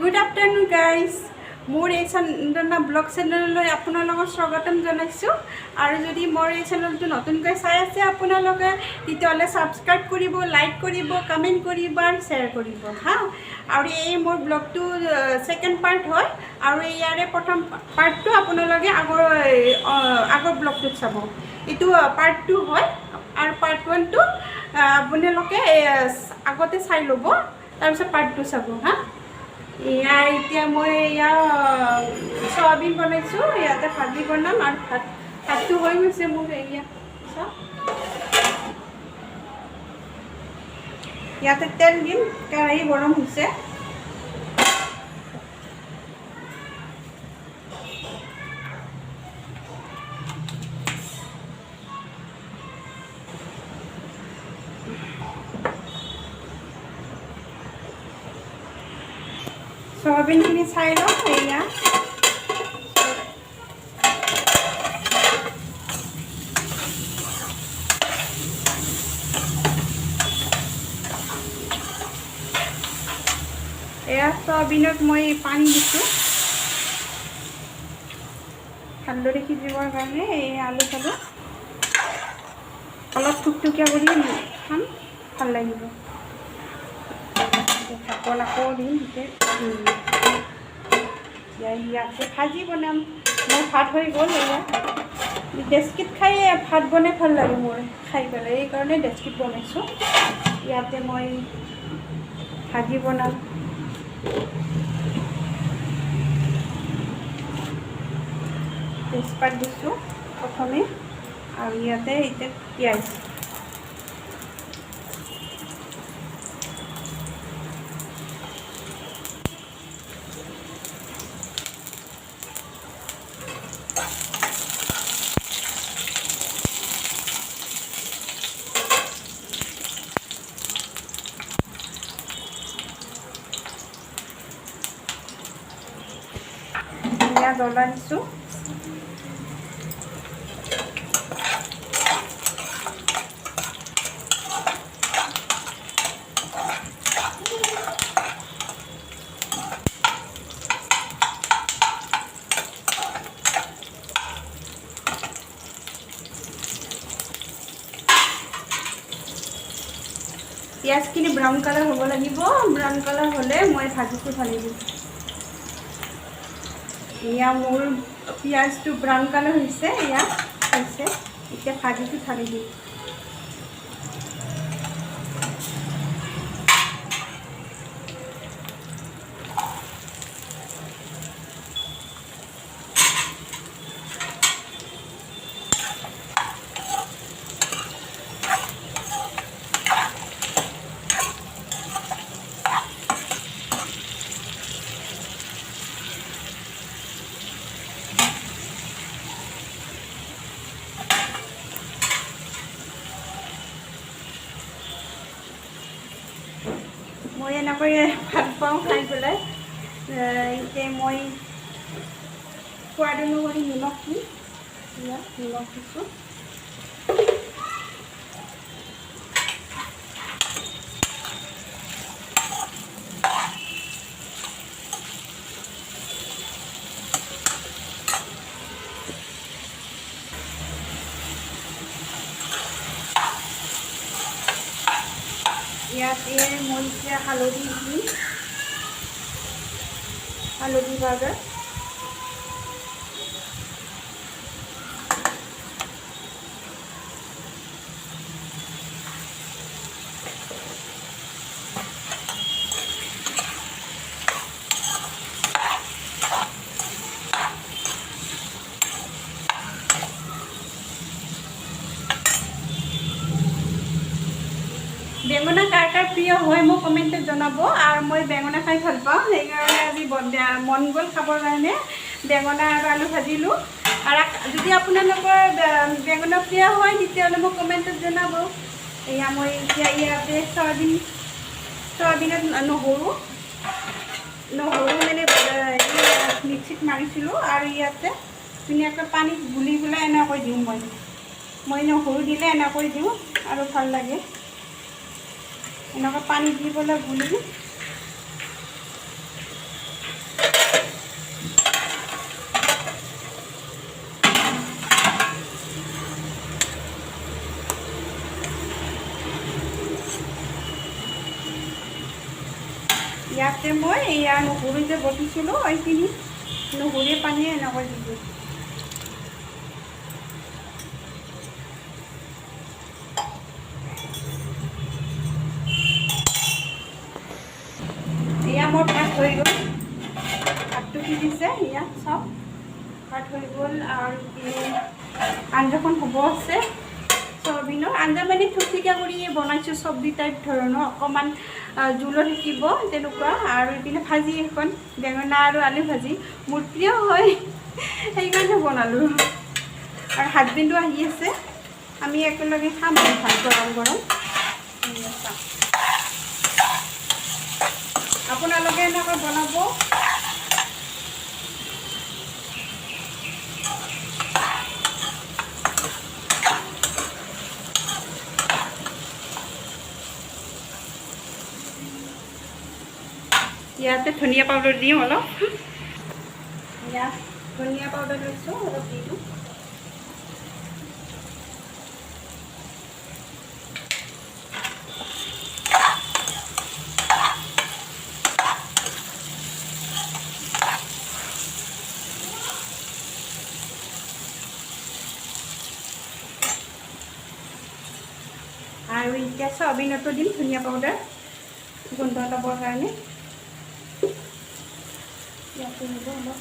Good afternoon guys, মোৰ এই Chandana blog চেনেললৈ আপোনালোকক স্বাগতম জনাইছোঁ। আৰু যদি মোৰ এই চেনেলটো নতুনকৈ চাই আছে আপোনালোকে, তেতিয়াহ'লে ছাবস্ক্ৰাইব কৰিব, লাইক কৰিব, কমেণ্ট কৰিব আৰু শ্বেয়াৰ কৰিব। হা, আৰু এই মোৰ ব্লগটো ছেকেণ্ড পাৰ্ট হয় আৰু ইয়াৰে প্ৰথম পাৰ্টটো আপোনালোকে আগৰ ব্লগটোত চাব। এইটো পাৰ্ট টু হয় আৰু পাৰ্ট ওৱানটো আপোনালোকে আগতে চাই ল'ব, তাৰপিছত পাৰ্ট টু চাব। হা, এয়া এতিয়া মই এয়া চয়াবিন বনাইছোঁ, ইয়াতে ভাজি বনাম আৰু ভাতটো হৈ গৈছে মোৰ। এয়া চাওক, ইয়াতে তেল দিম, কেৰাহী গৰম হৈছে। চয়াবিনখিনি চাই লওঁ। এয়া এয়া চয়াবিনত মই পানী দিছোঁ ভালদৰে সিজিবৰ কাৰণে। এই আলু চালু অলপ থুপথুপীয়া কৰি খাম, ভাল লাগিব। ঢাকন আকৌ দিম। এতিয়া ইয়াতে ভাজি বনাম। মোৰ ভাত হৈ গ'ল। এয়া ডেস্কিত খাই ভাত বনাই ভাল লাগে মোৰ খাই পেলাই, এইকাৰণে ডেস্কিত বনাইছোঁ। ইয়াতে মই ভাজি বনাম। তেজপাত দিছোঁ প্ৰথমে আৰু ইয়াতে এতিয়া পিঁয়াজ। এয়া জ্বলা দিছোঁ। পিঁয়াজখিনি ব্ৰাউন কালাৰ হ'ব লাগিব। ব্ৰাউন কালাৰ হ'লে মই ভাজিটো ঢালি দিম। এয়া মোৰ পিঁয়াজটো ব্ৰাউন কালাৰ হৈছে, এয়া হৈছে। এতিয়া ভাজিটো ঢালি দিম। মই এনেকৈয়ে ভাল পাওঁ খাই পেলাই। এতিয়া মই সোৱাদ অনুসৰি নিমখ দিম। এয়া নিমখ দিছোঁ। ইয়াতে মই এতিয়া হালধি দিম, হালধি পাউডাৰ। বেঙেনা কাৰ কাৰ প্ৰিয় হয় মোক কমেণ্টত জনাব। আৰু মই বেঙেনা খাই ভাল পাওঁ, সেইকাৰণে আজি মন গ'ল খাবৰ কাৰণে বেঙেনা আৰু আলু ভাজিলোঁ। আৰু যদি আপোনালোকৰ বেঙেনা প্ৰিয় হয়, তেতিয়াহ'লে মোক কমেণ্টত জনাব। এয়া মই এতিয়া ইয়াতে চয়াবিনত নহৰু নহৰু মানে মিক্সিত মাৰিছিলোঁ আৰু ইয়াতে ধুনীয়াকৈ পানীত গুলি পেলাই এনেকৈ দিওঁ মই। মই নহৰু দিলে এনেকৈ দিওঁ আৰু ভাল লাগে। এনেকৈ পানী দি পেলাই গুলি ইয়াতে মই এয়া নহৰু যে বটিছিলোঁ, এইখিনি নহৰুৰে পানীয়ে এনেকৈ দি দিওঁ। এয়া মোৰ ভাত হৈ গ'ল। ভাতটো সিজিছে, এয়া চব ভাত হৈ গ'ল। আৰু আঞ্জাখন হ'ব আছে, চয়াবিনৰ আঞ্জা, মানে থুপথুপীয়া কৰি বনাইছোঁ, চব্জি টাইপ ধৰণৰ, অকণমান জোলো থাকিব তেনেকুৱা। আৰু ইপিনে ভাজি এখন, বেঙেনা আৰু আলু ভাজি, মোৰ প্ৰিয় হয়, সেইকাৰণে বনালোঁ। আৰু হাজবেণ্ডো আহি আছে, আমি একেলগে খাম আৰু ভাত গৰম গৰম। এয়া চাওক। আপোনালোকে এনেকৈ বনাব। ইয়াতে ধনিয়া পাউডাৰ দিওঁ অলপ। ইয়াত ধনিয়া পাউডাৰ লৈছোঁ, অলপ দি দিওঁ। আৰু এতিয়া চয়াবিনতো দিম ধনিয়া পাউডাৰ, গোন্ধ ল'বৰ কাৰণে। ইয়াতে দিব অলপ।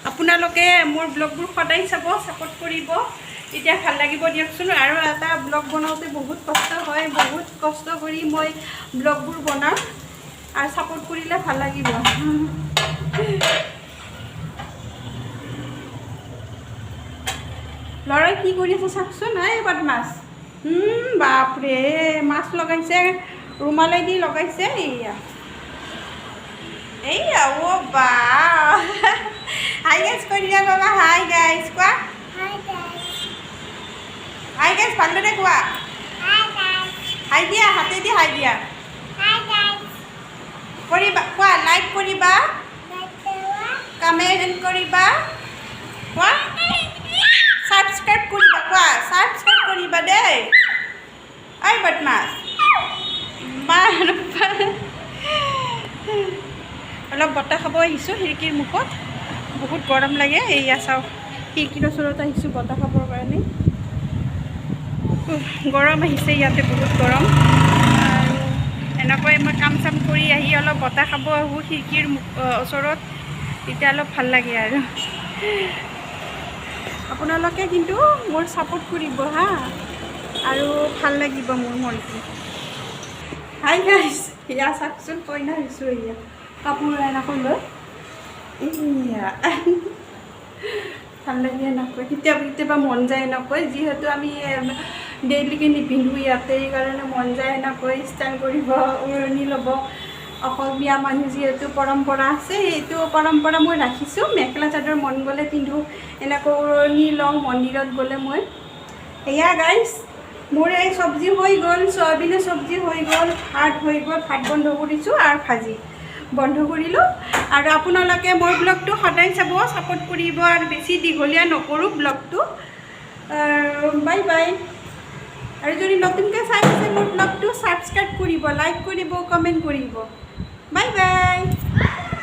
আপোনালোকে মোৰ ব্লগবোৰ সদায় চাব, ছাপোৰ্ট কৰিব, তেতিয়া ভাল লাগিব দিয়কচোন। আৰু এটা ব্লগ বনাওঁতে বহুত কষ্ট হয়, বহুত কষ্ট কৰি মই ব্লগবোৰ বনাওঁ, আৰু ছাপোৰ্ট কৰিলে ভাল লাগিব। ল'ৰাই কি কৰি আছে চাওকচোন। এই বদমাছ, বাপৰে, মাছ লগাইছে, ৰুমালেদি লগাইছে। এইয়া এইয়া, অ' বা, হাই গাইজ কৈ দিয়া বাবা। হাই গাইজ কোৱা। Hi guys. Hi guys, ভালদৰে কোৱা। Hi guys. হাই দিয়া, হাতেদি হাই দিয়া। Hi guys. কৰিবা, কোৱা, লাইক কৰিবা। Like the comment কৰিবা, কোৱা, ছাবস্ক্ৰাইব কৰিবা, কোৱা, ছাবস্ক্ৰাইব কৰিবা দেই। ঐ বদমাছ, ইমান অলপ বতাহ খাব আহিছোঁ খিৰিকীৰ মুখত, বহুত গৰম লাগে। এয়া চাওক, খিৰিকীৰ ওচৰত আহিছোঁ বতাহ খাবৰ কাৰণে। উফ, গৰম আহিছে ইয়াতে, বহুত গৰম। আৰু এনেকৈ মই কাম চাম কৰি আহি অলপ বতাহ খাব আহোঁ খিৰিকীৰ ওচৰত, তেতিয়া অলপ ভাল লাগে। আৰু আপোনালোকে কিন্তু মোৰ ছাপোৰ্ট কৰিব হা, আৰু ভাল লাগিব মোৰ মনটো। হাই গাইছ, এয়া চাওকচোন, কইনা হৈছোঁ। এয়া কাপোৰ এনেকৈ লৈ, এয়া ভাল লাগে এনেকৈ। কেতিয়াবা কেতিয়াবা মন যায় এনেকৈ, যিহেতু আমি ডেইলিকে নিপিন্ধোঁ ইয়াতে, সেইকাৰণে মন যায় এনেকৈ ষ্টাইল কৰিব, উৰণি ল'ব। অসমীয়া মানুহ যিহেতু পৰম্পৰা আছে, সেইটো পৰম্পৰা মই ৰাখিছোঁ। মেখেলা চাদৰ মন গ'লে পিন্ধোঁ, এনেকৈ উৰণি লওঁ মন্দিৰত গ'লে মই। এয়া গাইছ, মোৰ এই চব্জি হৈ গ'ল, চয়াবিনৰ চব্জি হৈ গ'ল, ভাত হৈ গ'ল। ভাত বন্ধ কৰিছোঁ আৰু ভাজি বন্ধ কৰিলোঁ। আৰু আপোনালোকে মোৰ ব্লগটো সদায় চাব, ছাপোৰ্ট কৰিব। আৰু বেছি দীঘলীয়া নকৰোঁ ব্লগটো। Bye bye. আৰু যদি নতুনকৈ চাই আছে মোৰ ব্লগটো, ছাবস্ক্ৰাইব কৰিব, লাইক কৰিব, কমেণ্ট কৰিব। Bye bye.